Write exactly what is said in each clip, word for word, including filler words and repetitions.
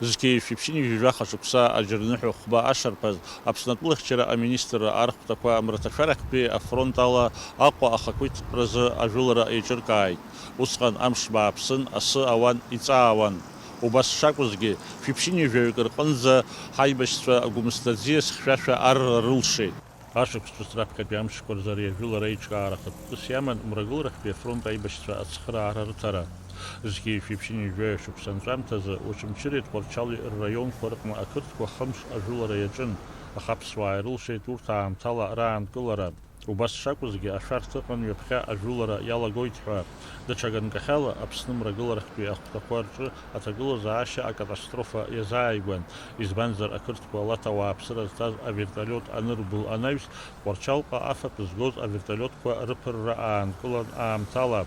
Зқьи жәшәи ԥшьынҩажәи жәаха шықәса аџьарныҳәа хәба ашарԥаз Аԥсны атәылахьчара аминистрра архәҭақәа амраҭашәарахьтәи афронт ала Аҟәа ахақәиҭтәразы ажәылара еиҿыркааит. Усҟан амш бааԥсын, асы ауан, иҵаауан. Убас шакәызгьы, шәи ԥшьынҩажәаҩык рҟынӡа ҳаибашьцәа Гәымсҭа аӡиас хьшәашәа арра рылшеит. Ашықәс ҿыц раԥхьатәи амшқәа рзы ари ажәылара аиҿкаара хатәкыс иаман Мрагыларахьтәи афронт аибашьцәа ацхыраара рыҭара. Зқьи жәшәи ԥшьынҩажәи жәаҩа шықәса анҵәамҭазы Очамчыреи Тҟәарчали рраионқәа рыҟны ақырҭқәа хымш ажәылара иаҿын, аха аԥсуаа ирылшеит урҭ аамҭала раанкылара. Убас шакәызгьы, ашәарҭа ыҟан ҩаԥхьа ажәылара иалагоит ҳәа. Даҽа ганкахьала, Аԥсны мрагыларахьтәи ахәҭақәа рҿы аҭагылазаашьа акатастрофа иазааигәан, избанзар, ақырҭқәа лаҭа ауааԥсыра зҭаз аверталиот анырбыл анаҩс, Тҟәарчалҟа афатә згоз аверталиотқәа рыԥырра аанкылан аамҭала.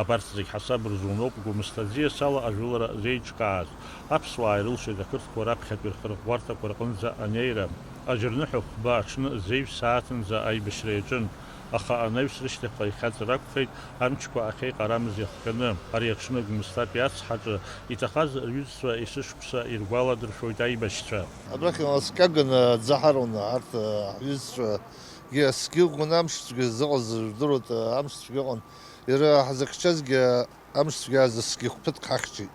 Абарҭ зегь ҳасаб рзуноуп Гәымсҭа аӡиас ала ажәылара зеиҿкааз. Аԥсуаа ирылшеит ақырҭқәа раԥхьатәи рхырӷәӷәарҭақәа рҟынӡа анеира. Аџьарныҳәа хәба аҽны зеижә сааҭынӡа аибашьра иаҿын, аха анаҩс рышьҭахьҟа ихьаҵыр акәхеит, амчқәа ахьеиҟарамыз иахҟьаны. Ари аҽны Гәымсҭатәи ацҳаҿы иҭахаз рҩызцәа есышықәса иргәаладыршәоит аибашьцәа. Абрахь инаскьаганы аӡы ҳарун, арҭ, э, ҳҩызцәагьы асгьы ӷәӷәаны амш цәгьа зыҟаз жәдыруеит, э, амш цәгьа ыҟан. Иара ҳзыхьчазгьы амш цәгьа азы сгьы хәԥыҭк ҳахьчеит.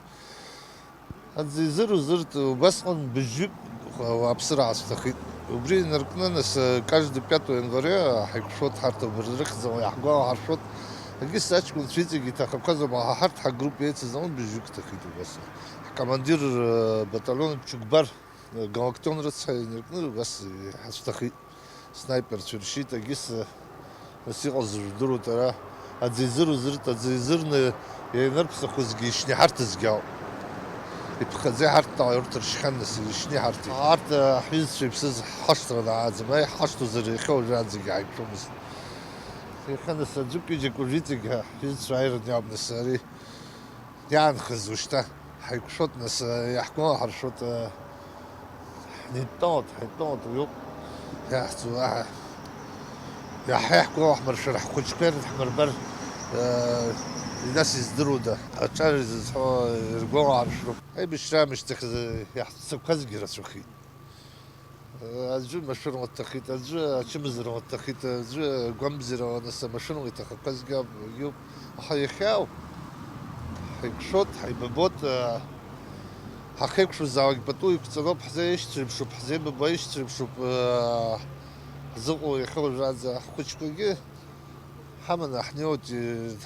Аӡы изыру зырт, убасҟан быжьҩык ауааԥсыра аасҭахит. Убри инаркны, нас, э, каждый пятого января ҳаиқәшәот ҳарҭ, убри рыхьӡала иаҳгәалаҳаршәот. Егьыс аҷкәынцәа иҵегь иҭахақәаз аума, ҳарҭ ҳагрупп еицыз аҟны быжьҩык ҭахеит убас. Ҳкомандир, э, баталион Чугбар, э, галактион рыцҳа инаркны убас иҳацәҭахеит. Снайперцәа иршьит, егьыс, э, нас иҟаз жәдыруеит, ара аӡы изыру зырт, аӡы изырны ианырԥсахозгьы ишьны иҳарҭазгьы ауп. Иԥхаӡа иҳарҭтәалеи урҭ ршьхьан, нас ишьны иҳарҭеит. Арҭ, э, ҳҩызцәа иԥсыз ҳашҭра дааӡам, аи, ҳашҭозар иахьа уажәраанӡагьы ҳаиқәшәомызт. Иахьа нас аӡәык-ҩыџьак уажәы иҵегь ҳҩызцәа ааираны иауп, нас ари иаанхаз ушьҭа ҳаиқәшәот, нас, э, иаҳгәалаҳаршәот, э, ҳнеидтәалоит, ҳаидтәалоит, уиоуп иаҳӡо, уаҳа иаҳа иаҳгәалаҳмыршәар, ҳхәыҷқәа ирыдҳмырбар, э, нас издыруада, аҿар изызҳәо иргәалаҳаршәроуп. Аибашьра аамышьҭахь, э, иаҳцақәазгьы рацәахеит. Аӡәы машәырла дҭахеит, аӡәы ачымазарала дҭахеит, аӡәы гәамбзиарала, нас, амашәырла иҭахақәазгьы ауп, егьиуп. Аха иахьа ауп. Ҳаиқәшәот, ҳаибабот, ҳахеиқәшәозаалак пату иқәҵаноуп, ҳзеишьцәеиԥшуп, ҳзеибабо аишьцәеиԥшуп, ҳзыҟоу иахьа уажәраанӡа ҳхәыҷқәагьы. Ҳаманы ҳнеиуеит,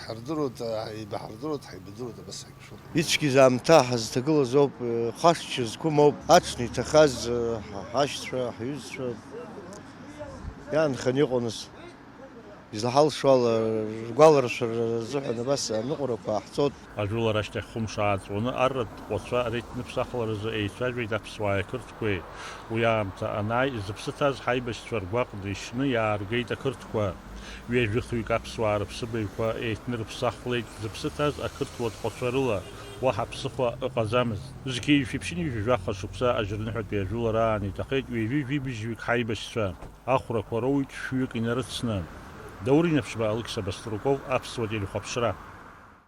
ҳардыруеит, еибаҳардыруеит, ҳаибадыруеит, абас ҳаиқәшәоит. Ицәгьаз аамҭа ҳазҭагылаз ауп, хашҭшьа зқәым ауп, аҽны иҭахаз, ҳашьцәа, ҳҩызцәа иаанханы иҟамыз. Излаҳалшо ала, ргәаларшәара азыҳәан абас аныҟәарақәа ҟаҳҵоит. Ажәылара ашьҭахь хәымш ааҵуаны арратә ҟәацәа реиҭныԥсахларазы еицәажәеит аԥсуааи ақырҭқәеи. Уи аамҭа анааи, зыԥсы ҭаз ҳаибашьцәа ргәаҟны ишьны иааргеит ақырҭқәа. Ҩажәихҩык аԥсуаа рыԥсыбаҩқәа еиҭнырыԥсахлеит зыԥсы ҭаз ақырҭуа тҟәацәа рыла, уаҳа ԥсыхәа ыҟаӡамызт. Зқьи жәшәи ԥшьынҩажәи жәаха шықәса аџьарныҳәатәи ажәылараан иҭахеит ҩажәи жәибжьҩык ҳаибашьцәа, ахәрақәа роуит шәҩык инарыцны. Даур Инаԥшьба, Алықьса Баструков, Аԥсуа телехәаԥшра.